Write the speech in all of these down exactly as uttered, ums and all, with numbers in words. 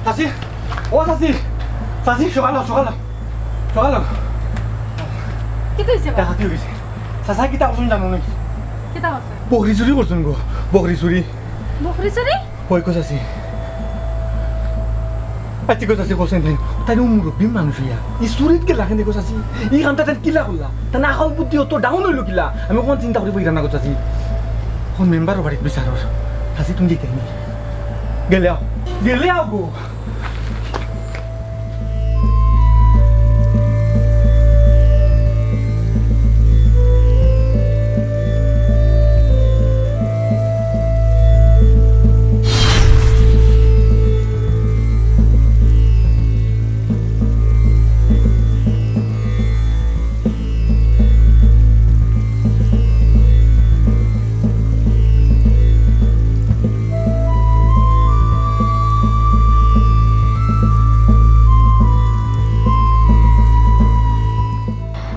চাচি, ও চাচি, চাচি, সকাল অও, সকাল অও, সকাল অও। কিতা অইছে বা? ডাকাতি অইগেছে। চাচায় কিতা করছইন জানো নি? কিতা করছইন? বকরি চুরি করছইন গো, বকরি চুরি। বকরি চুরি? অয় গো চাচি। আচ্ছা গো চাচি, কইছইন তাইন। তাইন মুরব্বি মানুষ অইয়া ই চুরিত গেলা কেনে গো চাচি? ই কামটা তাইন কিলা করলা? তান আকল বুদ্ধি অত down অইলো কিলা? আমি অখন চিন্তা করি পাইরাম না গো চাচি। অখন মেম্বারর বাড়িত বিচার অর। চাচি, তুমি যাইতায় নি? গেলে আও, গেলে আও গো।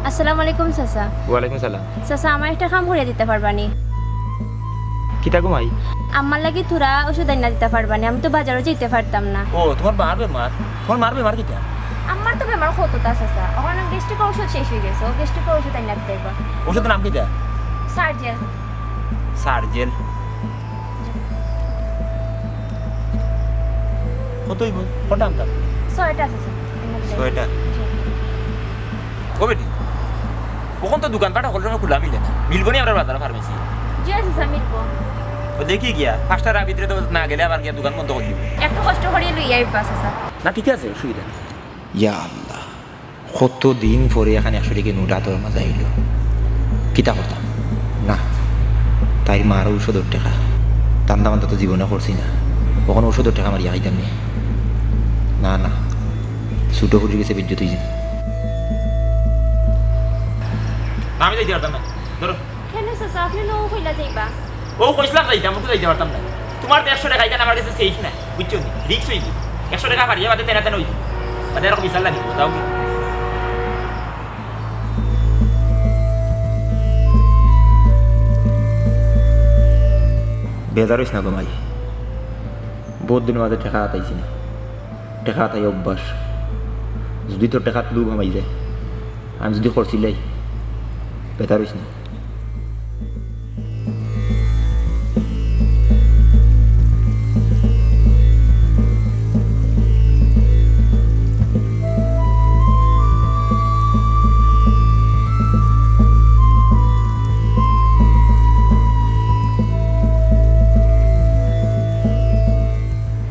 আসসালামু আলাইকুম চাচা। ওয়ালাইকুম সালাম। চাচা, আমার একটা কাম করিয়া দিতা পারবা নি? কিতা গো মাই? আমার লাগি থুড়া ওষুধ আনিয়া দিতা পারবা নি? আমি তো বাজারো যাইতা পারতাম না। ও, তুমার মার বেমার? তুমার মার বেমার কিতা? আমার তো বেমার কততা চাচা, অখন গ্যাস্ট্রিকর ওষুধ শেষ অইগেছে, ও গ্যাস্ট্রিকর ওষুধ আনিয়া দিতা পারবা। ওষুধর নাম কিতা? সার্জেল। সার্জেল। কত অইবো? কত দাম তার? ছয়টা চাচা। ছয়টা? জি। ও বেটি, অখন তো দোকানপাট হকল সময় খুলা মিলে না। মিলবো নি আমরার বাজারো ফার্মেসি? জি চাচা, মিলবো। ও দেখি গিয়া, পাঁচটার ভিতরে তো না গেলে আবার গিয়া দোকান বন্ধ করি দিবো। একটু কষ্ট করি লইয়া আইবা চাচা। না, ঠিক আছে, অসুবিধা নাই। ইয়া আল্লাহ, কত দিন পরে অখন একশো টেকার নোট আতর মাঝে আইলো। কিতা করতাম? না, তাইর মার ঔষধর টেকা। ধান্দা মান্দা তো জীবনে করছি না, অখন ঔষধর টেকা মারিয়া খাইতাম নি। না, না, ছোট ফুরির গেছে বেইজ্জত অইছে। না, আমি যাইতে পারতাম না। ধরো। কেনে চাচা, আপনে নু কইলা যাইবা? ও কইছলাম যাইতাম, অখন যাইতে পারতাম না। তুমার তো একশো টেকা ইখান আমার গেছে safe না, বুঝছো নি? Risk অইবো। একশো টেকা ফারিয়া বাদে তেনা তেনা অইবো। বাদে এরকম বিচার লাগবো, যাও গি। বেজার অইস না গো মাই, বউত দিনর মাঝে টেকা আতাইছি না। টেকা আতাই অভ্যাস। যুদি তোর টেকাত লোভ হামাই যায়, আমি যুদি করছিলাই, বেজার অইস না।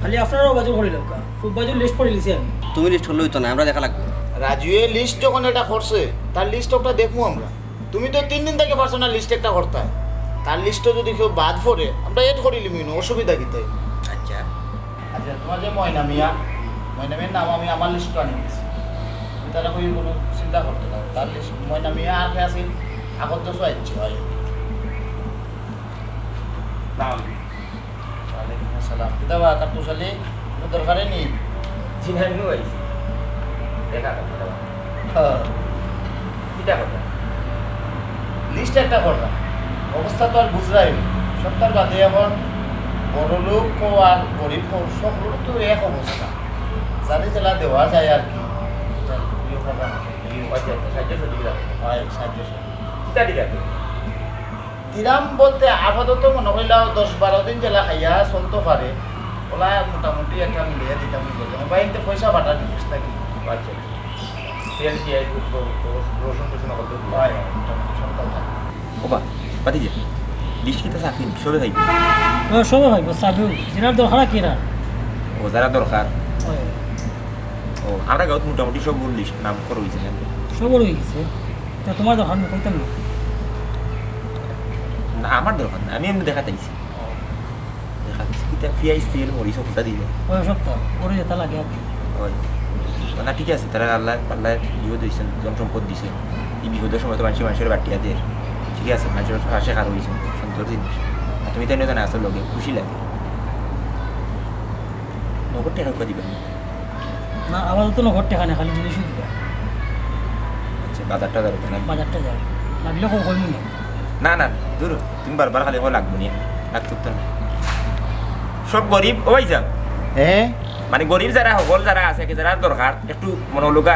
খালি আপনারাও বাজু করি লউক্কা, খুব বাজু লিস্ট করি লিছি আমি। তুমি লিস্ট করলে অইতো না, আমরা দেখা লাগবো। রাজুয়ে লিস্ট যখন এটা করছে, তার লিস্ট ওটা দেখবো আমরা। তুমি তো তিন দিন থাকি পারছো না লিস্ট একটা করতায়। তার লিস্টো যুদি কেউ বাদ পড়ে, আমরা এড করি লিমু, অসুবিধা কিতা? আচ্ছা। আচ্ছা, তুমার যে ময়না মিয়া, ময়না মিয়ার নাম আমি আমার লিস্টো আনি দিছি। তুমি তারে কই কুনু চিন্তা করতো না। তার লিস্ট ময়না মিয়া আর কে আছিল, আগত তো আইছে, অয়। ওয়ালাইকুম আসসালাম। কিতা বা, কাট্টুশ আলী, কুনু দরকারে নি? জি না, এমনেউ আইছি। দেখা কথা বা। হ্যাঁ। কিতা কথা? লিস্ট একটা করলাম। অবস্থা তো আর বুঝরায়। সপ্তাহ বাদে অখন বড় লোক কও আর গরিব কও, সব লোক তো এক অবস্থা। যারে যেলা দেওয়া যায় আর কি। এটা ইয়ে করলাম। আচ্ছা, আচ্ছা, সাহায্য সহযোগিতা। হয়, সাহায্য সহযোগিতা। কিতা ঠিক আছে? দিরাম বলতে আপাতত মনো করিলাও দশ বারো দিন যেলা খাইয়া চলতো পারে, ওলা মোটামুটি একটা মিলিয়া দিতাম বলে। আমার ভাই এতে পয়সা পাঠার জিনিস থাকি। আচ্ছা। তেল কি এই র-, র-, রসুন টসুন হকল তো দিবা? হয়, মোটামুটি সব কথা। ওবা, বাতি যে, লিস্ট কিতা সাফিন, সবে খাইবো? ও, সবে খাইবো, সাফিন। যেরার দরকার আর কিরার? ও, যারা দরকার। হয়। ও, আমরা গাঁওত মোটামুটি সবর লিস্ট নাম করা অইছে না? সবর অইগেছে। তা তুমার দরকার না, কইতাম না। না, আমার দরকার না, আমি এমনে দেখাত আইছি। দেখাত আইছি, কিতা পিয়াজ, তেল, মরিচ, হকলতা দিবা। ওই সব তো, ওরে যেটা লাগে আর কি। ওই। না, ঠিক আছে, তারা আল্লাহ, আল্লাহ ইয়ে দিছেন, ধন সম্পদ দিছেন। এই বিপদর সময় তো মানুষে মানুষরে বাটিয়া দের। ঠিক আছে, মানুষর পাশে খাড়া অইছেন, সুন্দর জিনিস। আর তুমি তো এনে জানা আছো লগে, খুশি লাগে। নগদ টেকা দিবা। না, আপাতত নগদ টেকা না, খালি জিনিসও দিবা। আচ্ছা, বাজার টাজার অইতো না? বাজার টাজার। লাগলে কম কমই না। না, না, দূর, তুমি বারবার খালি কও লাগবো নি, লাগতো তো না। সব গরিব, ও ভাইসাব। হ্যাঁ? মানে গরিব যারা, হকল যারা আছে, কি যারার দরকার, একটু মনো অইলোকা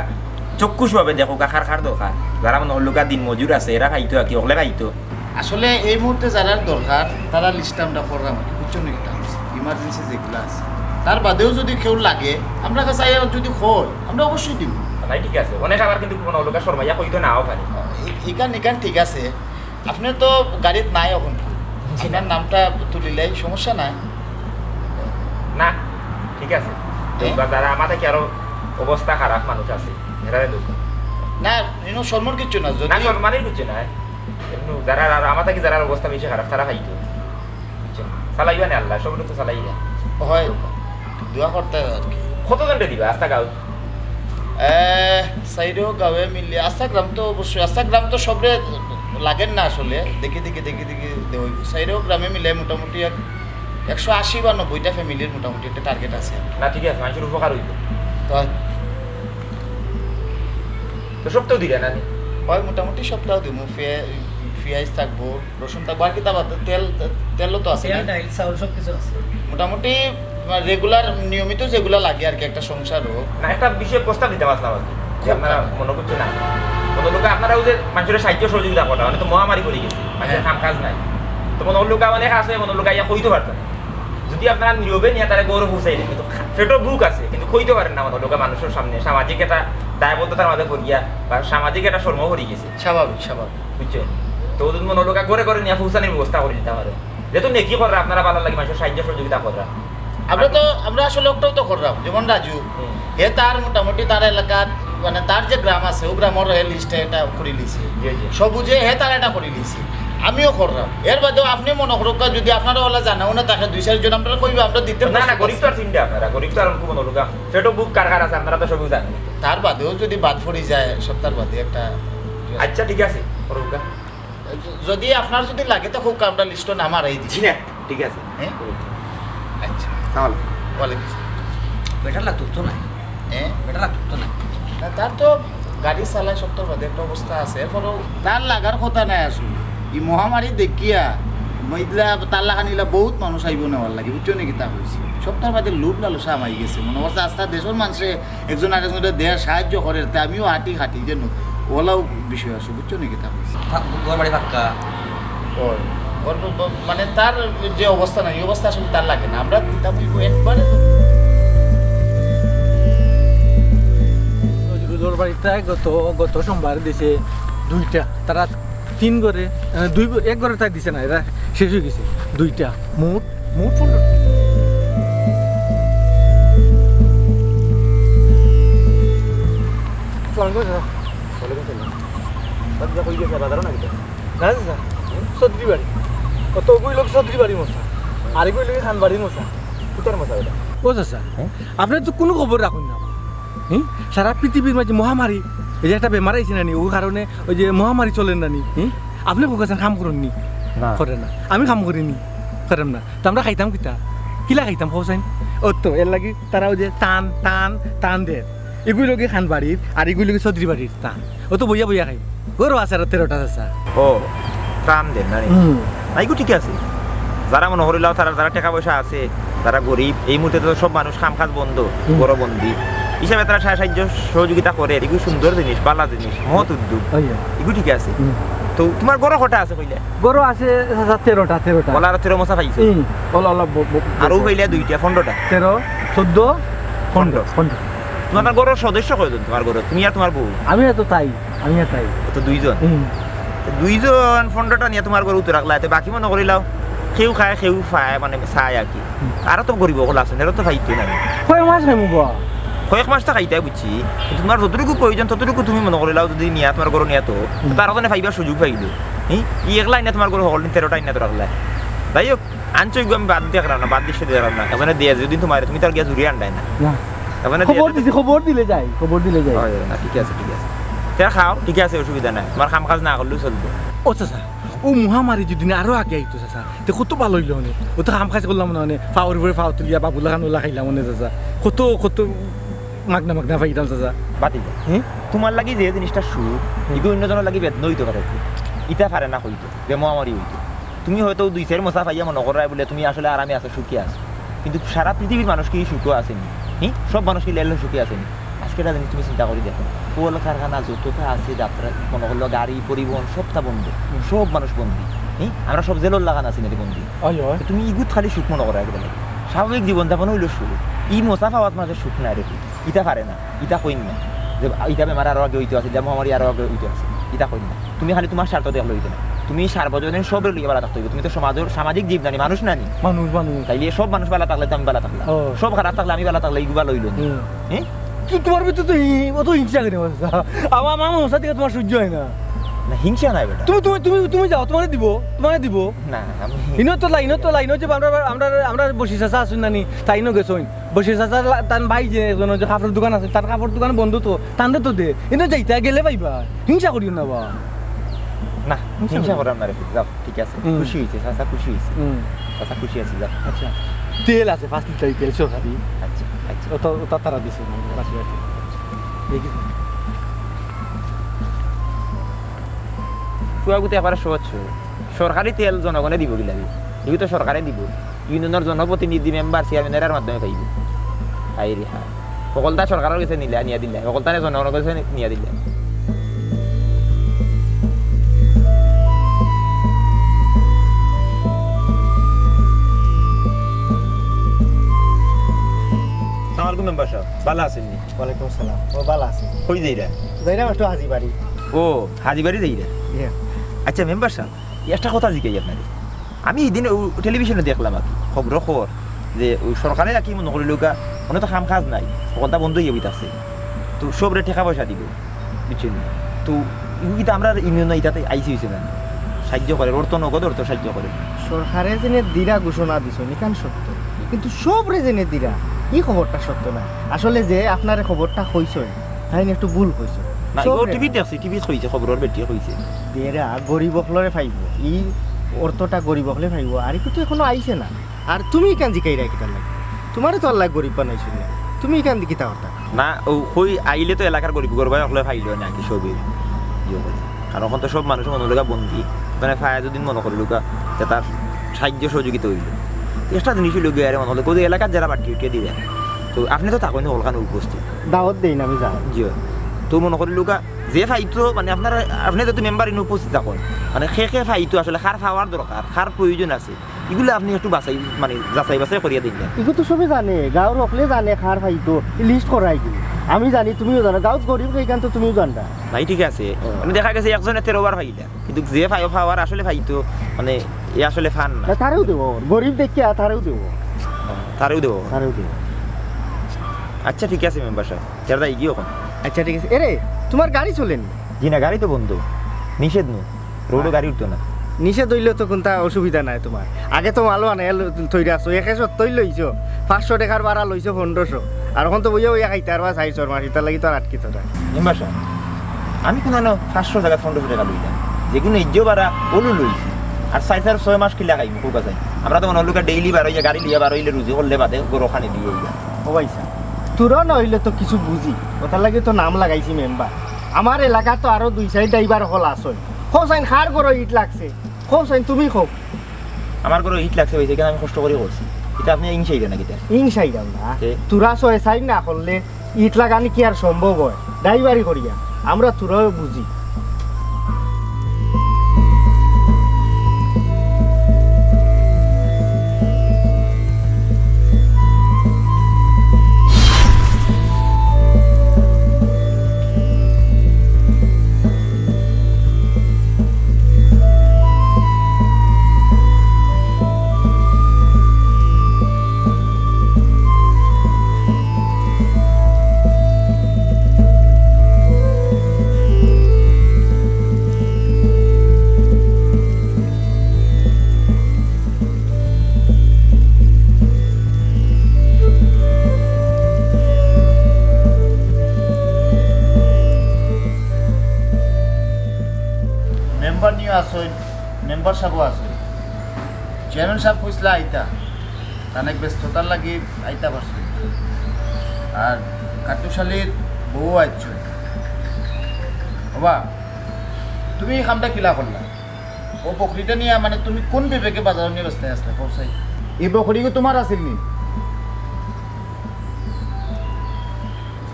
চক্ষুষভাবে দেখউক্কা, কার কার দরকার। যারা মনো অইলোকা দিন মজুর আছে, এরা পাইতো আর কি, হকলে পাইতো। আসলে এই মুহূর্তে যারার দরকার, তারার লিস্টটা আমরা কররাম আর কি, বুঝছো নি? ইমার্জেন্সি যেগুলা আছে, তার বাদেও যদি কেউ লাগে, আমরার কাছে আইয়া যদি কয়, আমরা অবশ্যই দিমু। নাই, ঠিক আছে। অনেক আবার কিন্তু মনো অইলোকা শরমাইয়া কইতো নাও পারে। এ-, ইখান, ইখান ঠিক আছে। আপনে তো গাড়িত নাই অখন। জি না। আপনার নামটা তুলিলাই, সমস্যা নাই। না, ঠিক আছে। হ্যাঁ? বা যারা আমার থাকি আরো অবস্থা খারাপ মানুষ আছে, এরারে দেউক্কা। না, ইনো শরমর কিচ্ছু না, যদি না, শরমানির কিচ্ছু নাই। এমনে যারা আর আমার থাকি যারার অবস্থা বেশি খারাপ, তারা পাইতো। বুঝছো? চালাইবা নে আল্লায়, সবরে তো চালাইবা। হয়, দোয়া করতে হয় আর কি। কতজনরে দিবা আস্তা গাঁও? এ, চাইরো গাঁওয়ে মিলে, আস্তা গ্রাম তো অবশ্যই, আস্তা গ্রাম তো সবরে লাগের না আসলে, দেখি দেখি, দেখি দেখি দেওয়া অইবো। চাইরো গ্রামে মিলে মোটামুটি এক-, একশো আশি বা নব্বইটা ফ্যামিলির মোটামুটি একটা টার্গেট আছে। না, ঠিক আছে, মানষর উপকার অইবো। তো তো সপ্তাহ দিরা না নি? হয়, মোটামুটি সপ্তাহ দিমু। পে-, পিয়াইজ থাকবো, রসুন থাকবো, আর কিতা বাদ, তেল, তেলও তো আছে তেল, না? ডাইল, চাউল সব কিছু আছে। মোটামুটি রেগুলার, নিয়মিত যেগুলা লাগে আর কি একটা সংসারও। না, একটা বিষয়ে প্রস্তাব দিতাম আছলাম আর কি, যে আপনারা মনো করছো না, মনো অইলোকা আপনারা ওই যে মানষরে সাহায্য সহযোগিতা করা, মানে তো মহামারী পড়ি গেছে, মানষর হ্যাঁ। কাম কাজ নাই, তো মনো অইলোকা অনেক আছে, মনো অইলোকা ইয়া কইতো পারতো না। যদি আপনারা নীরবে নিয়া তারে গৌরব পৌঁছাই দেন, কিন্তু পেটো ভুক আছে, কিন্তু কইতো পারের না, মনো অইলোকা মানষর সামনে সামাজিক একটা দায়বদ্ধতার মাঝে পড়িয়া বা সামাজিক একটা শরমও পড়ি গেছে। স্বাভাবিক, স্বাভাবিক। বুঝছো? তো ওদের মনো অইলোকা ঘরে ঘরে নিয়া পৌঁছানির ব্যবস্থা করি দিতাম পারে। যেহেতু নেকি কররা, আপনারা ভালার লাগি মানষর সাহায্য সহযোগিতা কররা। আমরা তো, আমরা আসলে ওটাও তো কররাম, যেমন রাজু, হুম। হে তার মোটামুটি তার এলাকার, মানে তার যে গ্রাম আছে, ও গ্রামর হে লিস্টে এটা করি লিছে। জি, জি। সবুজে হে তার এটা করি লিছে, আমিও কররাম। এর বাদেও আপনে মনো করউক্কা, যদি আপনারা ওলা জানা উনা থাকে, দুই চাইরজন আমরারে কইবা, আমরা দিতে না, না, প্রস্তুত গরিব আছি। তো আর চিন্তা আপনারা, গরিব তো আর অনকু মনো অইলোকা। পেটো ভুক কার কার আছে, আপনারা তো সবই জানেন। তার বাদেও যদি বাদ পড়ি যায়, সপ্তাহর বাদে একটা আচ্ছা, ঠিক আছে, করউক্কা। যদি আপনার যদি লাগে, তো খুব আমরা লিস্টও না মারাই দিই। জি না, ঠিক আছে। হ্যাঁ? আচ্ছা। সালাম আলাইকুম। ওয়ালাইকুম আসসালাম। বেটার লাগ তো নাই। হ্যাঁ? বেটার লাগ তো নাই। না, তার তো গাড়ি চালায়, সপ্তাহর বাদে একটা অবস্থা আছে। এরপরও তার লাগার কথা নাই আসলে। এই মহামারী দেখিয়া, মইদলা, তার লাখান ইলা বহুত মানুষ আইবো নেওয়ার লাগি, বুঝছো নি কিতা কইছি? সপ্তাহর বাদে লোভ লালসা হামাই গেছে। মনো করছে আস্তা দেশর মানষে একজন আরেকজনরে দেয়, সাহায্য করের, তে আমিও আটি খাটি যেন, ওলাও বিষয় আছে, বুঝছো নি কিতা কইছি? ফা-, ঘর বাড়ি ফাক্কা। ওই, ওর ব-, ব-, মানে তার যে অবস্থা নাই, এই অবস্থা আসলে তার লাগে না। আমরা দিতাম অইবো একবারে। নজরুলর বাড়িটায় গত, গত সোমবার দিছে দুইটা, তারা তিন ঘরে, আহ, দুই ঘ-, এক ঘরে তাই দিছে না, এরা শেষ অই গেছে। দুইটা, মোট, মোট পনেরো। আসসালামু আলাইকুম, স্যার। ওয়ালাইকুম সালাম। বাদ যা কই গেছে, বাজারও না গেছে? না, স্যার। চৌধুরী বাড়ি। অত ওই লোক চৌধুরী বাড়ি মশা। আর ওই লোক খান বাড়ি মশা। কোথার মশা ওটা? ও চাচা, হ্যাঁ? আপনে তো কুনু খবর রাখইন না। হুম? সারা পৃথিবীর মাঝে মহামারী, এই যে একটা বেমার আইছে না নি, ওই কারণে ওই যে মহামারী চলের না নি, হুম? আপনে কইছইন কাম করইন নি? না। করের না। আমি কাম করি নি, কররাম না। তো আমরা খাইতাম কিতা? কিলা খাইতাম কওছাইন? ও তো, এর লাগি তারা ওই যে টান, টান, টান দের। এগুই লগে খান বাড়ির, আর এগুই লগে চৌধুরী বাড়ির টান। ও তো বইয়া বইয়া খাই। গরু আছে আরো তেরোটা চাচা। ও, টান দের না নি? হুম। না, এগু ঠিক আছে। যারা মনো করিলাও, তারা, যারা টেকা পয়সা আছে, যারা গরিব, এই মুহূর্তে তো সব মানুষ কাম কাজ বন্ধ, হুম। ঘরো বন্দি। হিসাবে তারা সা-, সাহায্য সহযোগিতা করের, এগু সুন্দর জিনিস, বালা জিনিস, মহৎ উদ্যোগ। ওই যে। এগু ঠিক আছে। হুম। তো তুমার ঘরো কটা আছে কইলে? ঘরো আছে, চাচা, তেরোটা, তেরোটা। ওলা আরো তেরো মশা পাইছো? হুম, ওলা, ওলা ব-, ব-, আরো পাইলে দুইটা, পনেরোটা। তেরো, চৌদ্দ, পনেরো, পনেরো। তুমার ঘরর সদস্য কয়জন তুমার ঘরো? তুমি আর তুমার বউ? আমি আর তো তাই, আমি আর তাই। ও তো দুইজন। হুম। তো দুইজন পনেরোটা নিয়া তুমার ঘরো উতরাকলা, তে বাকি মনো করিলাও, কেউ খায়, কেউ পায়, মানে, চায় আর কি। হুম। আরো তো গরিব অকল আছে, এরা তো পাইতো না। কয় মাস খাইমু গো? কয়েক মাস তো খাইতায় বুঝছি, কিন্তু তুমার যতটুকু প্রয়োজন ততটুকু তুমি মনো করিলাও, যদি নিয়া তুমার ঘরো নিয়া তো, হুম। তারা তো পাইবার সুযোগ পাইলো। হুম? ই একলা আইনা তুমার ঘরো হকল দিন তেরোটা আইনা তো রাখলা। যাই হোক, আনছো এগু আমি বাদ দিতাম পাররাম না, বাদ দিতে পাররাম না। এখানে দিয়া যদি তুমার, তুমি তার গিয়া জুড়ি আনতায় না। না। এখানে খবর দিয়া দিছি, খবর দিলে যাই, খবর দিলে যাই। হয়, হয়, না, ঠিক আছে, ঠিক আছে। তে খাও, ঠিক আছে, অসুবিধা নাই। তুমার কাম কাজ না করলেও চলবো। ও চাচা, ও মহামারী যদি না আরো আগে আইতো চাচা, তে কত ভালা অইলো অনে। ও তো কাম কাজ করলাম না অনে, পাওর উপরে পাও তুলিয়া বাবুলা খান ওলা খাইলাম অনে চাচা। কত, কত মাগনা মাগনা পাইতাম চাচা। বাদ দিলাও। হুম? তুমার লাগি যে জিনিসটা সুখ, হুম। ইগু অন্য জনর লাগি বেদনা অইতো পারে। ইতা পারে না কইতো, যে মহামারী অইতো। তুমি হয়তো দুই চাইর মশা পাইয়া মনো কররায় বুলে তুমি আসলে আরামে আছো, সুখে আছো। কিন্তু সারা পৃথিবীর মানুষ কি সুখে আছেনি? হি, সব মানুষ কি লেল সুখে আছেনি? আজকে একটা জিনিস তুমি চিন্তা করি দেখো, কল কারখানা যতটা আছে, যাত্রা, মনে করলো গাড়ি পরিবহন সবটা বন্ধ, সব মানুষ বন্দি। হি, আমরা সব জেলর লাখান আছি নাকি বন্দি? তুমি ইগুত খালি সুখ মনে করো একদম। স্বাভাবিক জীবনযাপন হইলো সুখ। ই মোসা পাওয়াত মাঝে সুখ নাই রে, ইটা পারে না। ইটা কইন না যে ইটা বেমার আরো আগে হইতো আছে, ইটা মহামারী আরো আগে হইতো আছে, ইটা কইন না। তুমি খালি তোমার স্বার্থ দেখলে হইতো না। তুমি সার্বজনীন সবরে লইয়া ভালা থাকতে হইবে। তুমি তো সমাজর, সামাজিক জীব নানি, মানুষ নানি? মানুষ, মানুষ। তাইলে সব মানুষ ভালা থাকলে তো আমি ভালা থাকলাম। ও। সব খারাপ থাকলে আমি ভালা থাকলে ইগু ভালা হইলো না। হুম। হ্যাঁ? তো তোমার ভিতরে তো হি-, অত হিংসা কেনে? আমার, আমার মশা থেকে তোমার সহ্য হয় না। না, হিংসা নাই বেটা। তুমি, তুমি, তুমি, তুমি যাও, তোমারে দিব, তোমারে দিব। না, আমি ইনো তো লাইন, তো লাইন হচ্ছে আমরা, আমরা, আমরা বসি চাচা আছইন নানি, তাইনও গেছইন। বসি চাচা লা-, তান ভাই যে একজন ওই যে কাপড়র দোকান আছে, তার কাপড়র দোকান বন্ধ তো, তানরে তো দে। ইনো যাইতা গেলে পাইবা। হিংসা করিও না বা। না, হিংসা হিংসা করিও। করাম না রে, যাও, ঠিক আছে। হুম। খুশি হইছে, চাচা খুশি হইছে। হুম। চাচা খুশি আছে, যাও। আচ্ছা, তেল আছে, পাঁচ লিটার তেল সরকারি। আচ্ছা, আচ্ছা। ওটা, ওটা তারা দিছে, মানে, বাকি আছে। দেখি। পুয়াগুতে একবারে সহজ সহজ। সরকারি তেল জনগণে দিব কিলা? এগুলো তো সরকারে দিব। ইউনিয়নর জনপ্রতিনিধি, মেম্বার, চেয়ারম্যান এরার মাধ্যমে পাইব। হায় রে হায়। হকলতা সরকারর গেছে নিলা, নিয়া দিলা। হকলতারে জনগণর গেছে নি-, নিয়া দিলা। সালাম আলাইকুম মেম্বার সাব, ভালা আছইন নি? ওয়ালাইকুম আসসালাম। ও, ভালা আছি। কই যাইরা? যাইরাম একটু হাজি বাড়ি। ও, হাজি বাড়ি যাইরা? ইয়া। আচ্ছা মেম্বার সাব, একটা কথা জিকাই আপনারে। আমি ইদিন ও টেলিভিশনো দেখলাম আর কি, খবরো খবর, যে ও সরকারে আর কি মনে করিলউক্কা, অনো তো কাম কাজ নাই, হকলতা বন্ধ হইয়া বইতাছে, তো সবরে টেকা পয়সা দিব, বুঝছইন নি? তো ইগু কিতা আমরার ইউনিয়নো ইতাতে আইছে হইছে না, সাহায্য করে, অর্থ নগদ অর্থ সাহায্য করে। সরকারে যেনে দিরা ঘোষণা দিছইন, ইখান সত্য, কিন্তু সবরে যেনে দিরা, ই খবরটা সত্য না। আসলে যে আপনারে খবরটা কইছইন, তাইন একটু ভুল কইছইন। না, ইগু সবরে টিভিত না। দেখছি, টিভিত কইছে, খবরর বেটিয়ে কইছে। দিরা গরিব অকলরে পাইব, ই অর্থটা গরিব অকলে পাইব, আর ইগু তো এখনো আইছে না। আর তুমি ইখান জিকাইরায় কিতার লাগি? তোমারে তো আল্লায় গরিব বানাইছইন না, তুমি ইখান দি কিতা করতা? না, ও কই আইলে তো এলাকার গরিব গরবা অকলে পাইলো না কি সবে ইয়ে করে। কারণ অখন তো সব মানুষ মনে লইয়া বন্দি, মানে ফায়া যদি মনে করিলউক্কা, তে তার সাহায্য সহযোগিতা হইল। একটা জিনিস হইল গিয়া আরে মনে হলে কই এলাকার যারা বাটি উঠিয়ে দিবে, তো আপনি তো থাকইন হকলখানো উপস্থিত। দাওয়াত দেইন আমি যাই। জি। তো মনে করিলউক্কা, যে পাইতো, মানে আপনারা, আপনি যেহেতু মেম্বার ইনো উপস্থিত থাকইন, মানে কে কে পাইতো আসলে, কার পাওয়ার দরকার, কার প্রয়োজন আছে, ইগুলা আপনি একটু বাছাই, মানে, যাচাই বাছাই করিয়া দিন। ইগু তো সবে জানে, গাঁওর হকলে জানে কার পাইতো, লিস্ট করাই দিন। আমি জানি, তুমিও জানো, গাঁওত গরিব কেইখান তো তুমিও জানতা। ভাই, ঠিক আছে, ও। মানে, দেখা গেছে একজনে তেরো বার পাইলা, কিন্তু যে পাই-, পাওয়ার আসলে পাইতো, মানে, এ আসলে পান না। না, তারেও দেব, গরিব দেখিয়া তারেও দেব। তারেও দেব। তারেও দেব। আচ্ছা, ঠিক আছে, মেম্বার সাব, তেরো তারিখ গিয়ে ওখানে। আচ্ছা, ঠিক আছে। এরে, তোমার গাড়ি চলেনি? জি না, গাড়ি তো বন্ধ, নিষেধ নু। রোডো গাড়ি উঠতো না। নিষেধ হইলে তো কুনতা অসুবিধা নাই তোমার। আগে তো মাল বানাইয়া ল-, থইরা আছো, একে সত্তই লইছো, পাঁচশো টেকার ভাড়া লইছো পনেরোশো, আর অখন তো বইয়া বইয়া খাইতায় পারবা চাইর ছয় মাস, ইতার লাগি তো আর আটকিতো না। মেম্বার সাব, আমি কুনানো পাঁচশো জাগাত পনেরোশো টেকা লই না, যেগুন ন্যায্য ভাড়া অউলো লইছি, আর চাইর চাইর ছয় মাস কিলা খাইমু, কউক্কা চাই। আমরা তো মনে হইলো ডেইলি বার হইয়া গাড়ি লইয়া বার হইলে রুজি করলে বাদে গরু খানি দিয়ে অইবা। ও ভাই সাব, তোরা না হইলে তো কিছু বুঝি, ওটার লাগি তো নাম লাগাইছি মেম্বার। আমার এলাকাত তো আরো দুই চাইর ড্রাইভার অকল আছইন। কও চাইন কার ঘরো ইট লাগছে? কও চাইন, তুমি কও। আমার ঘরো ইট লাগছে অইছে, কেনে আমি কষ্ট করি করছি। ইটা আপনে ইংসাইরা না কিতা? ইংসাইরাম না। তে? তোরা ছয় চাইর না করলে ইট লাগানি কি আর সম্ভব অয়? ড্রাইভারি করিয়া। আমরা তোরাও বুঝি। মেম্বার নিও আছইন, মেম্বার সাবও আছইন। চেয়ারম্যান সাব কইছলা আইতা, তান এক ব্যস্ততার লাগি আইতা পারছইন না। আর কাট্টুশালীর বউ আইছইন। ওবা, তুমি এই কামটা কিলা করলা? ও বকরিটা নিয়া, মানে, তুমি কোন বিবেকে বাজারো নিয়া বেচতায় আছলায়, কও চাই? ই বকরিগু তুমার আছিল নি?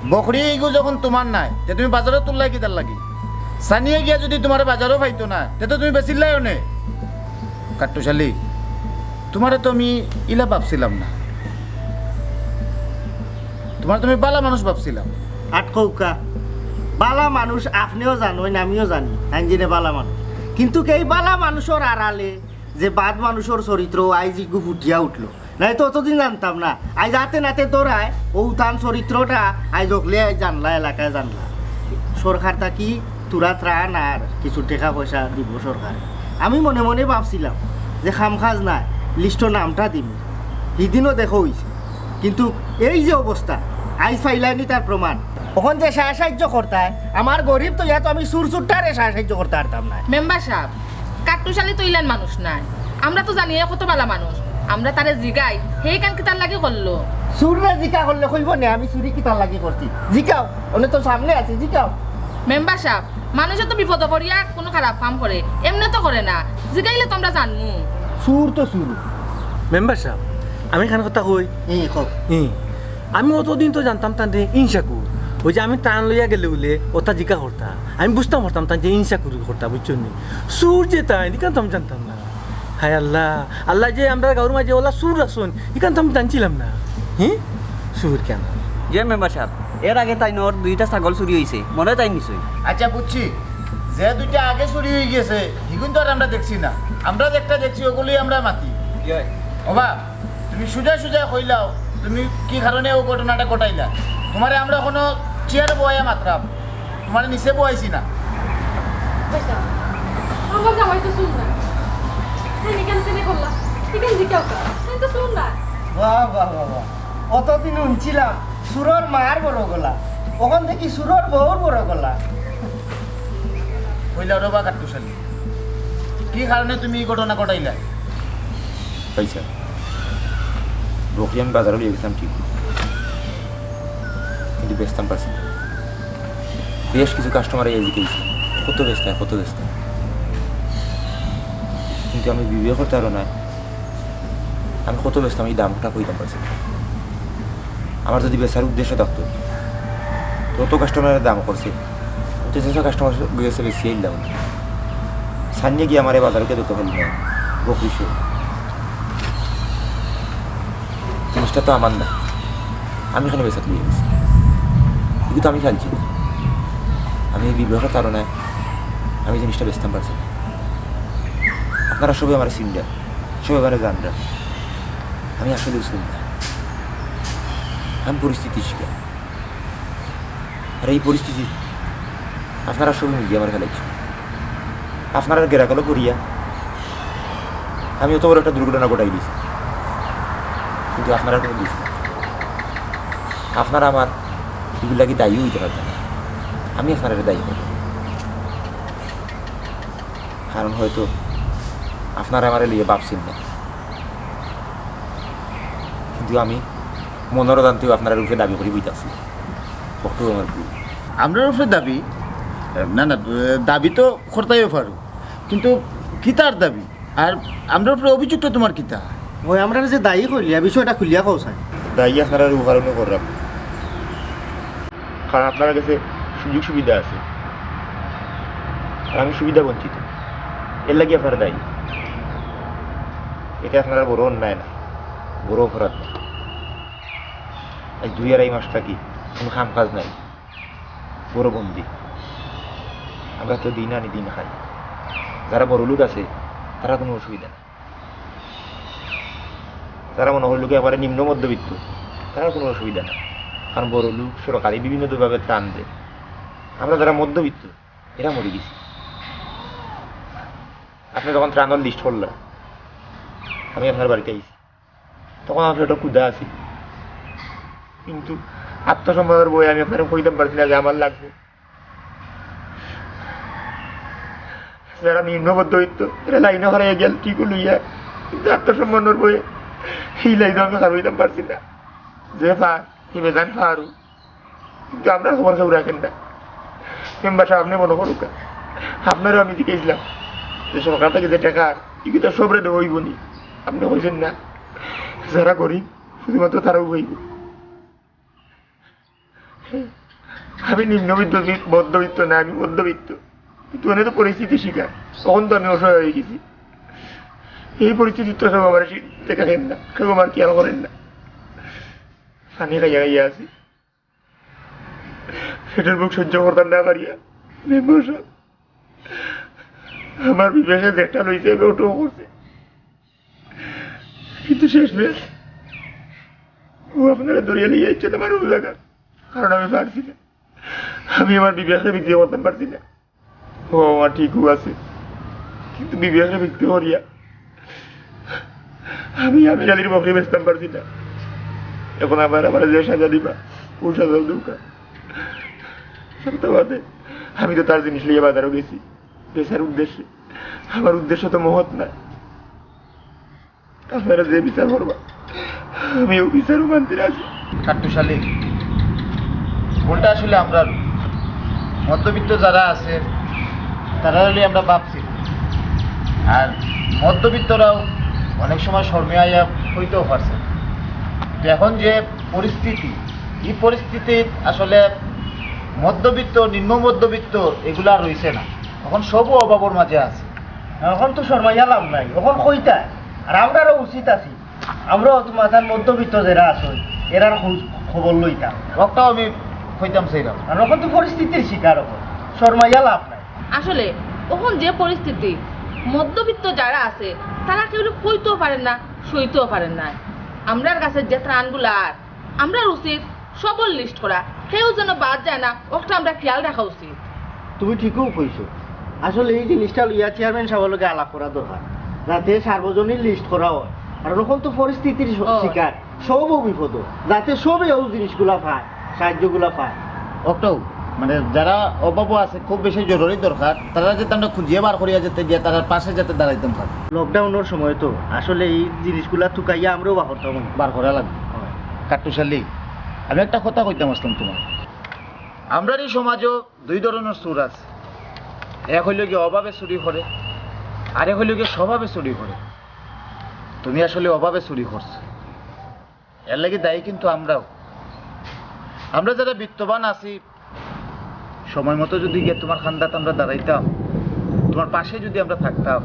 বকরি ইগু যখন তুমার নায়, তে তুমি বাজারো তুললায় কিতার লাগি? সানিয়ে গিয়া যুদি তুমারে বাজারো পাইতো না, তে তো তুমি বেচিলায় অনে। কাট্টুশালী, তুমারে তো আমি ইলা ভাবছিলাম না, তুমারে তো আমি বালা মানুষ ভাবছিলাম। আটকউক্কা, বালা মানুষ আপনেও জানইন, আমিও জানি, আইনজিনে বালা মানুষ। কিন্তু এই বালা মানুষর আড়ালে যে বাদ মানুষর চরিত্র আইজ ইগু ফুটিয়া উঠলো, নাইলে তো অতদিন জানতাম না। আইজ আতে নাতে ধরায় অউ তান চরিত্রটা আইজ অকলে আইজ জানলা, এলাকায় জানলা। সরকার থাকি থুড়া ত্রাণ আর কিছু টেকা পয়সা দিবো সরকারে। আমি মনে মনে ভাবছিলাম যে কাম কাজ নাই, লিস্টো নামটা দিমু, হিদিনও দেখো অইছে। কিন্তু এই যে অবস্থা, আইজ পাইলায়নি তার প্রমাণ। অখন যে সাহায্য করতায়, আমার গরিব তো ইয়া তো আমি চুর চুরটারে সাহায্য করতে পারতাম না। মেম্বার সাব, কাট্টুশালী তো ইলান মানুষ নায়। আমরা তো জানি এ কত বালা মানুষ। আমরা তারে জিগাই, হে ইখান কিতার লাগি করলো? চুররে জিকা করলে কইবো নে আমি চুরি কিতার লাগি করছি। জিকাও, অনে তো সামনে আছি, জিকাও। মেম্বার সাব, মানুষে তো বিপদো পড়িয়া কুনু খারাপ কাম করে, এমনে তো করে না। জিগাইলে তো আমরা জানমু। চুর তো চুর। মেম্বার সাব, আমি ইখান কথা কই। ই, কও। ই, আমি অতদিন তো জানতাম তানরে ইনসাকুর। অউ যে আমি ত্রাণ লইয়া গেলে অইলে অতা জিকা করতা। আমি বুঝতাম পারতাম তান যে ইনসাকুরি করতা, বুঝছো নি? চুর যে তাইন, ইখান তো আমি জানতাম না। হায় আল্লাহ, আল্লায় যে আমরার গাউর মাঝে অলা চুর রাখছইন, ইখান তো আমি জানছিলাম না। হি? চুর কেনে? জি মেম্বার সাব, এর আগে তাইনর দুইটা ছাগল চুরি অইছে, মনে অয় তাইন নিছইন। আচ্ছা বুঝছি, যে দুইটা আগে চুরি অইগেছে, হিগুন তো আর আমরা দেখছি না। আমরা যেটা দেখছি অগুলোই আমরা মাতি। ওবা, তুমি সুজা সুজা কইলাও, তুমি কি কারণে অউ ঘটনাটা ঘটাইলা? তুমারে আমরা কুনু চেয়ারো বওয়াইয়া মাতরাম, তুমারে নিচে বওয়াইছি না। পয়সা, আমার জামাই তো চুর না। তাইন ইখান কেনে করলা? ইখান জিকাও কা? তাইন তো চুর না। বাহ, বাহ, বাহ, বাহ। অতদিন হুনছিলাম চুরর মার বড় গলা, অখন দেখি চুরর বউর বড় গলা। কইলাও রে বা কাট্টুশালী, কি কারণে তুমি ই ঘটনা ঘটাইলা? পয়সা। বকরি আমি বাজারো লইয়া গেছিলাম ঠিক, কিন্তু বেচতাম পারছি না। বেশ কিছু কাস্টমার আইয়া জিকাইছে, "কত বেচতায়, কত বেচতায়?" কিন্তু আমি বিবেকর তাড়নায় আমি কত বেচতাম, ই দামটা কইতাম পারছি না। আমার যুদি বেচার উদ্দেশ্য থাকতো, তত কাস্টমারে দাম করছে, আমি তো যেসব কাস্টমার গেছে বেশি আইলাম। সানিয়ে গিয়া আমারে বাজারো কে ধরতে পারলি না, বকরি সহ। জিনিসটা তো আমার না, আমি ইখান বেচাত লইয়া গেছি, ইগু তো আমি ফালছি না। আমি ই বিবেকর তাড়নায় আমি জিনিসটা বেচতাম পারছি না। আপনারা সবে আমারে চিনরা, সবে আমারে জানরা, আমি আসলে চুর না, আমি পরিস্থিতির শিকার। আর ই পরিস্থিতি আপনারা সবে মিলিয়া আমারে ফালাইছো। আপনারার গেরাকলো করিয়া আমি অত বড় একটা দুর্ঘটনা ঘটাই দিছি, কিন্তু আপনারার কুনু দোষ নাই। আপনারা আমার ইগুর লাগি দায়ী অইতে পারতা না, আমি আপনারারে দায়ী করমু। কারণ হয়তো আপনারা আমারে লইয়া ভাবছইন না, কিন্তু আমি মনর অজান্তেউ আপনারার উপরে দাবি করি বইতাছি, বক্তব্য আমার ভুল। আমরার উপরে দাবি? না, না, দাবি তো করতায়ও পারো, কিন্তু কিতার দাবি? আর আমরার উপরে অভিযোগটা তুমার কিতা? ওই, আমরারে যে দায়ী কইলে, এ বিষয়টা খুলিয়া কও চাই। দায়ী আপনারা অউ কারণে করলাম, কারণ আপনারার গেছে সুযোগ সুবিধা আছে, আর আমি সুবিধা বঞ্চিত, এর লাগি আপনারা দায়ী। ইটা আপনারার বড় অন্যায় না, বড় অপরাধ না। আইজ দুই আড়াই মাস থাকি কুনু কাম কাজ নাই, ঘরো বন্দি। আমরা তো দিন আনি দিন খাই। যারা বড় লোক আছে, তারার কুনু অসুবিধা নাই। যারা মনে করইন একেবারে নিম্ন মধ্যবিত্ত, তারার কুনু অসুবিধা নাই, কারণ বড় লোক সরকারি বিভিন্নভাবে ত্রাণ দেয়। আমরা যারা মধ্যবিত্ত, এরা মরি গেছি। আপনে যখন ত্রাণর লিস্ট করলা, আমি আপনার বাড়িত আইছি, তখন আমি পেটো ক্ষুধা আছি, কিন্তু আত্মসম্মানর ভয়ে আমি আপনারে কইতাম পারছি না যে আমার লাগবো। যারা নিম্ন মধ্যবিত্ত, এরা লাইনো হারাইয়া গেল, ঠিক লইয়া, কিন্তু আত্মসম্মানর ভয়ে এই লাইনো আমি খাড়াইতাম পারছি না। যে পার, হে বেজান পারু, কিন্তু আমরার খবর কেউ রাখের না। মেম্বার সাব, আপনে মনো করউক্কা, আপনারেও আমি জিকাইছিলাম যে সরকার থাকি যে টেকা, ইগুতা সবরে দেওয়া অইবো নি? আপনে কইছইন না, যারা গরিব, শুধুমাত্র তারাউ পাইবো। আমি নিম্নবিত্ত, মি-, মধ্যবিত্ত না, আমি মধ্যবিত্ত। কিন্তু অনে তো পরিস্থিতির শিকার। তখন তো আমি অসহায় অইগেছি। এই পরিস্থিতিত তো কেউ আমার সি-, দেখের না, কেউ আমার খেয়াল করের না। পানি খাইয়া খাইয়া আছি। পেটর ভুক সহ্য করতাম না পারিয়া মেম্বার সাব আমার বিবেকে যেটা লইছে, আমি ওটাও করছি। কিন্তু শেষমেশ অউ আপনারা ধরিয়া লইয়া আইছইন আমার অউ জাগাত, কারণ আমি পারছি না। আমি আমার বিবেকরে বিক্রি করতাম পারছি না। অউ আমার ঠিকউ আছে, কিন্তু বিবেকরে বিক্রি করিয়া আমি, আমি আমির আলীর বকরি বেচতাম পারছি না। এখন আবার আমারে যে সাজা দিবা, অউ সাজাও দেউক্কা। সত্য বাদে, আমি তো তার জিনিস লইয়া বাজারও গেছি বেচার উদ্দেশ্যে। আমার উদ্দেশ্য তো মহৎ না। আপনারা যে বিচার করবা, আমি অউ বিচারও মানতে রাজি। কাট্টুশ আলী, ভুলটা আসলে আমরার। মধ্যবিত্ত যারা আছে, তারারে লইয়া আমরা ভাবছি। আর মধ্যবিত্তরাও অনেক সময় শরমে আইয়া কইতেও পারছে। তো এখন যে পরিস্থিতি, এই পরিস্থিতিত আসলে মধ্যবিত্ত, নিম্ন মধ্যবিত্ত এগুলা রইছে না, এখন সবও অভাবর মাঝে আছে। এখন তো শরমাইয়া লাভ নাই, এখন কইতা। আর আমরারও উচিত আছে, আমরাও তো মাথার মধ্যবিত্ত যেরা আছইন, এরার খোঁজ খবর লইতাম। অটাও আমি কইতাম চাইরাম। আর এখন তো পরিস্থিতির শিকার, এখন শরমাইয়া লাভ নাই। আসলে অখন যে পরিস্থিতি, মধ্যবিত্ত যারা আছে, তারা কেউরে কইতেও পারের না, সইতেও পারের না। আমরার কাছে যে ত্রাণগুলা আর, আমরার উচিত সবর লিস্ট করা, কেউ যেন বাদ যায় না, অটা আমরার খেয়াল রাখা উচিত। তুমি ঠিকউ কইছো। আসলে এই জিনিসটা লইয়া চেয়ারম্যান সাবর লগে আলাপ করা দরকার, যাতে সার্বজনীন লিস্ট করা অয়। আর অখন তো পরিস্থিতির শ-, অয়। শিকার, সবও বিপদ, যাতে সবে অউ জিনিসগুলা পায়, সাহায্যগুলা পায়। অটাও, মানে, যারা অভাবও আছে, খুব বেশি জরুরি দরকার, তারা যাতে আমরা খুঁজিয়া বার করিয়া যাতে গিয়া তারার পাশে যাতে দাঁড়াইতাম পারি। লকডাউনর সময় তো আসলে এই জিনিসগুলা তুকাইয়া আমরাও বার করতাম। বার করা লাগবো। অয়। কাট্টুশ আলী, আমি একটা কথা কইতাম আছলাম তুমার। আমরার এই সমাজও দুই ধরনর চুর আছে, এক অইলো গিয়া অভাবে চুরি করে, আর এক অইলো গিয়া স্বভাবে চুরি করে। তুমি আসলে অভাবে চুরি করছো, এর লাগি দায়ী কিন্তু আমরাও। আমরা যারা বিত্তবান আছি, সময় মতো যুদি গিয়া তুমার কান্দাত আমরা দাঁড়াইতাম, তুমার পাশে যুদি আমরা থাকতাম,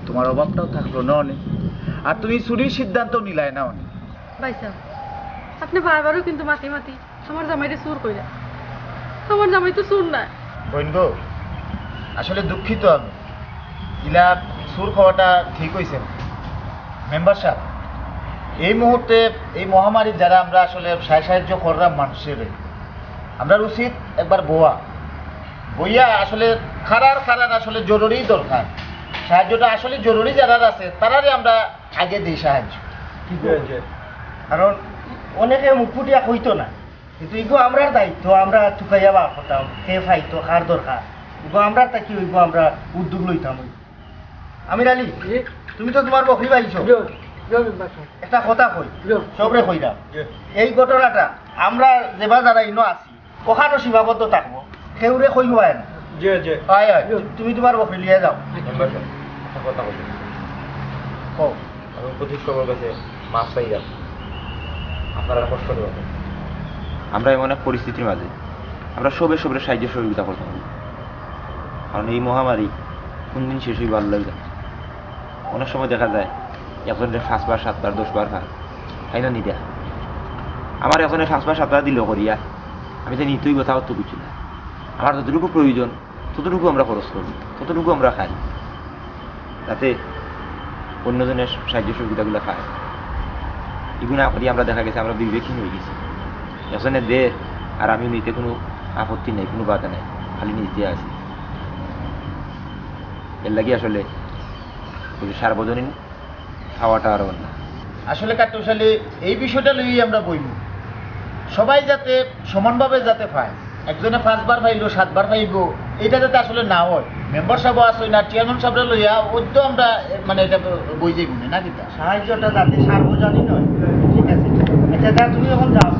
তুমার অভাবটাও থাকলো না অনে, আর তুমি চুরির সিদ্ধান্ত নিলায় না অনে। ভাইসাব, আপনে বারবারও কিন্তু মাতি মাতি আমার জামাইরে চুর কইরা। আমার জামাই তো চুর না। বইন গো, আসলে দুঃখিত আমি। ইলা চুর কওয়াটা ঠিক অইছে না। মেম্বার সাব, এই মুহূর্তে এই মহামারীত যারা আমরা আসলে সাহায্য কররাম মানুষরে, আমরার উচিত একবার বওয়া, বইয়া আসলে কারার কারার আসলে জরুরি দরকার, সাহায্যটা আসলে জরুরি যারার আছে, তারারে আমরা আগে দেই সাহায্য। জি, জি। কারণ অনেকে মুখ ফুটিয়া কইতো না, কিন্তু ইগু আমরার দায়িত্ব, আমরা তুকাইয়া বার করতাম, কে পাইতো, কার দরকার, ইগু আমরার থাকি অইবো, আমরা উদ্যোগ লইতাম অইবো। আমির আলী, জি। তুমি তো তুমার বকরি পাইছো। জি, জি, মেম্বার সাব। একটা কথা কই, জি। সবরে কইরাম। জি। এই ঘটনাটা আমরা যেবা যারা ইনো আছি, অখানো সীমাবদ্ধ থাকবো, কেউরে কইবায় না। জি, জি। অয়, অয়। জি। তুমি তুমার বকরি লইয়া যাও। মেম্বার সাব, একটা কথা কই। কও। আমি উপদেষ্টা সাবর কাছে মাফ চাইরাম, আপনারার কষ্ট দিবা। আমরা এমন এক পরিস্থিতির মাঝে, আমরা সবে সবরে সাহায্য সহযোগিতা করতাম অইবো, কারণ এই মহামারী কোন দিন শেষ অইবো আল্লায় জানে। অনেক সময় দেখা যায় একজনরে পাঁচবার, সাতবার, দশবার খায়, খাই না নি দেয়। আমার একজনে পাঁচবার, সাতবার দিলো করিয়া, আমি তো নিতেই কথা অত কিছু না। আমার যতটুকু প্রয়োজন, ততটুকু আমরা খরচ করি, ততটুকু আমরা খাই, যাতে অন্যজনের সাহায্য সুবিধাগুলা পায়। ইগু না করি আমরা দেখা গেছে আমরা বিবেকহীন অইগেছি। একজনে দের আর আমি নিতে কুনু আপত্তি নাই, কুনু বাধা নাই, খালি নিতে আছি। এর লাগি আসলে ওই যে সার্বজনীন খাওয়াটা আর না। আসলে কাট্টুশ আলী, এই বিষয়টা লইয়াই আমরা বইমু, সবাই যাতে সমানভাবে যাতে পায়। একজনে পাঁচবার পাইলো, সাতবার পাইবো, এটা যাতে আসলে না অয়। মেম্বার সাবও আছইন না, চেয়ারম্যান সাবরে লইয়া ওই তো আমরা, মানে, এটা বই যাইব না, না কিতা? সাহায্যটা যাতে সার্বজনীন অয়, ঠিক আছে? আচ্ছা, তা তুমি এখন যাও,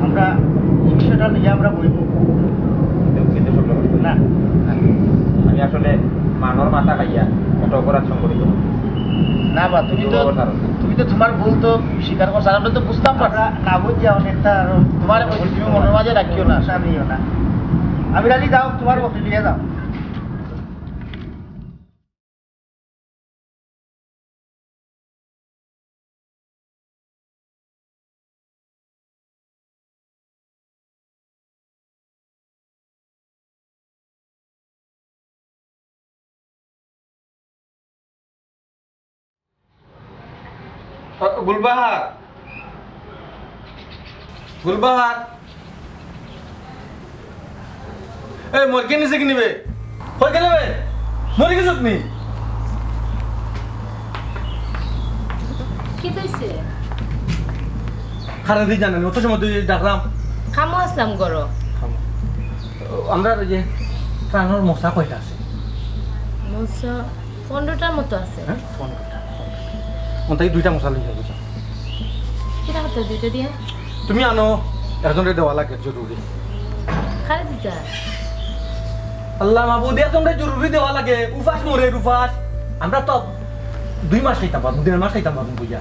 আমরা এই বিষয়টা লইয়া আমরা বইব। না, আমি আসলে মানর মাথা খাইয়া একটা অপরাধ সংঘটিত করছি। না বা, তুমি তো, তুমি তো তোমার ভুল তো স্বীকার করছো, আর আমরা তো বুঝতাম পারছি। আমরা না বুঝিয়া অনেকটা আরো তোমার ওই তুমি মনের মাঝে রাখিও না। না, নিও না। আমির আলী, যাও, তোমার বকরি নিয়ে যাও। গুলবাহার, গুলবাহার, এই মরকে নিছে কি নিবে? কই গেলে বে? মরে গেছত নি? কি হইছে? হারা দি জানেন, অত সময় তুই ডাকলাম। কামো আসলাম গরো। আমরা ওই যে ত্রাণর মশা কয়টা আছে? মশা পনেরোটার মতো আছে। হ্যাঁ, পনেরোটা, পনেরোটা। ওটাই দুইটা মশা লইয়া বুঝা। কিতা করতে দুইটা দিয়া? তুমি আনো, একজনরে দেওয়া লাগে জরুরি। কারে দিতা? আল্লাহ মাবুদ, একজনরে জরুরি দেওয়া লাগে। উপাস মরে, উপাস। আমরা তো দুই মাস খাইতাম পারবো, দেড় মাস খাইতাম পারবো বুঝা।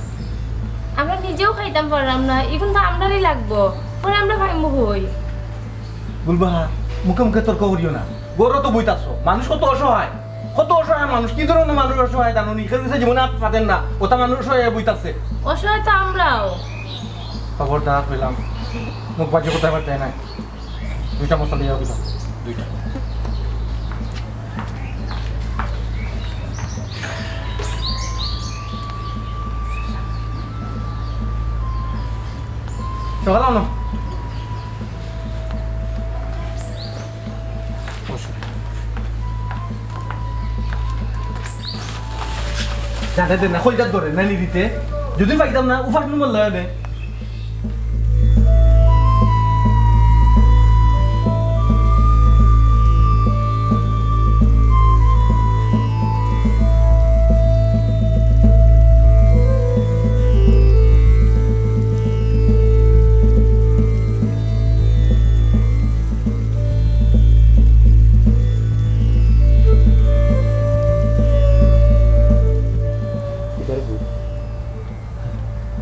আমরা নিজেও খাইতাম পারলাম না, এখন তো আমরারই লাগবো, পরে আমরা খাইমু কই? গুলবাহার, মুখে মুখে তর্ক করিও না। গরো তো বইতাছো, মানুষ কত অসহায়, কত অসহায় মানুষ, কি ধরনের মানুষ অসহায় জানো নি? কেউ জীবনে আত পাতেন না, ওটা মানুষ অসহায় বইতাছে। অসহায় তো আমরাও। খবরদার কইলাম, মুখ বাজি কথা পারতে নাই। দুইটা মশলা দিয়া দিলাম, দুইটা। সকাল আনো। জানে দে না, কইজাত ধরে না নিদিতে। যদি পাইতাম না, উপাস নুমল লয় নে।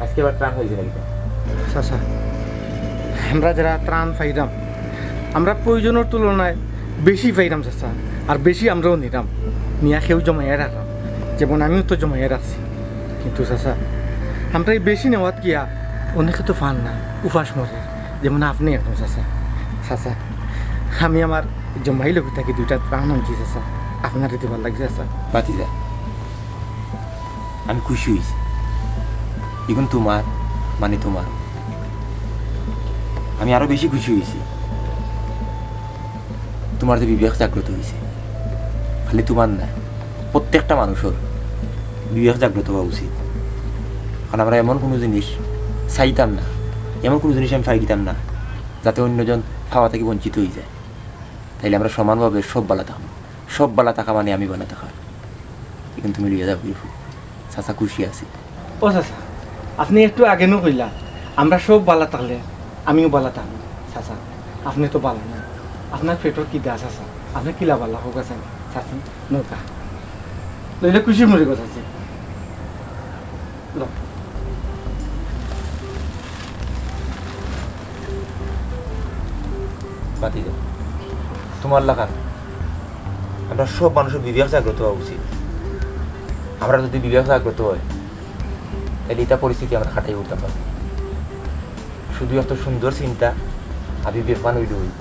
আজকে আবার ত্রাণ হয়েছে নাকি? চাচা, আমরা যারা ত্রাণ পাইরাম, আমরা প্রয়োজনের তুলনায় বেশি পাইরাম চাচা, আর বেশি আমরাও নিরাম, নিয়া কেউ জমাইয়া রাখলাম, যেমন আমিও তো জমাইয়া রাখছি। কিন্তু চাচা, আমরা এই বেশি নেওয়াত গিয়া অনেকে তো পান না, উপাস মরে, যেমন আপনি এখন চাচা। চাচা, আমি আমার জমাই লোক থাকি দুইটা ত্রাণ আনছি চাচা, আপনারে দিবার লাগি চাচা। ভাতিজা, আমি খুশি হইছি। এখন তোমার, মানে তোমার, আমি আরো বেশি খুশি হইছি। তোমার যে বিবেক জাগ্রত হইছে, খালি তোমার না, প্রত্যেকটা মানুষের বিবেক জাগ্রত হওয়া উচিত। কারণ আমরা এমন কোনো জিনিস চাইতাম না, এমন কোনো জিনিস আমি পাই দিতাম না, যাতে অন্যজন পাওয়া থেকে বঞ্চিত হয়ে যায়। তাইলে আমরা সমানভাবে সব বালা থাকবো। সব বালা থাকা মানে আমি বালা থাকা। এখন তুমি লইয়া যাও, বিরু। চাচা খুশি আছি। ও চাচা, আপনি একটু আগে নু কইলা, আমরা সব বালা থাকলে আমিও বালা থাকবো। চাচা, আপনি তো বালা না, আপনার পেটর কি দাস আছে? আপনি কিলা বালা হোক আছেন? চাচি, নৌকা লইলে খুশি মরি কথা আছে। লো। বাদ দিও। তোমার লাখান আমরা সব মানুষের বিবেক জাগ্রত হওয়া উচিত। আমরা যদি বিবেক জাগ্রত হয়, তাহলে এটা পরিস্থিতি আমরা কাটাই উঠতাম পারি। শুধু এত সুন্দর চিন্তা আর বিবেকবান হইলে হইব।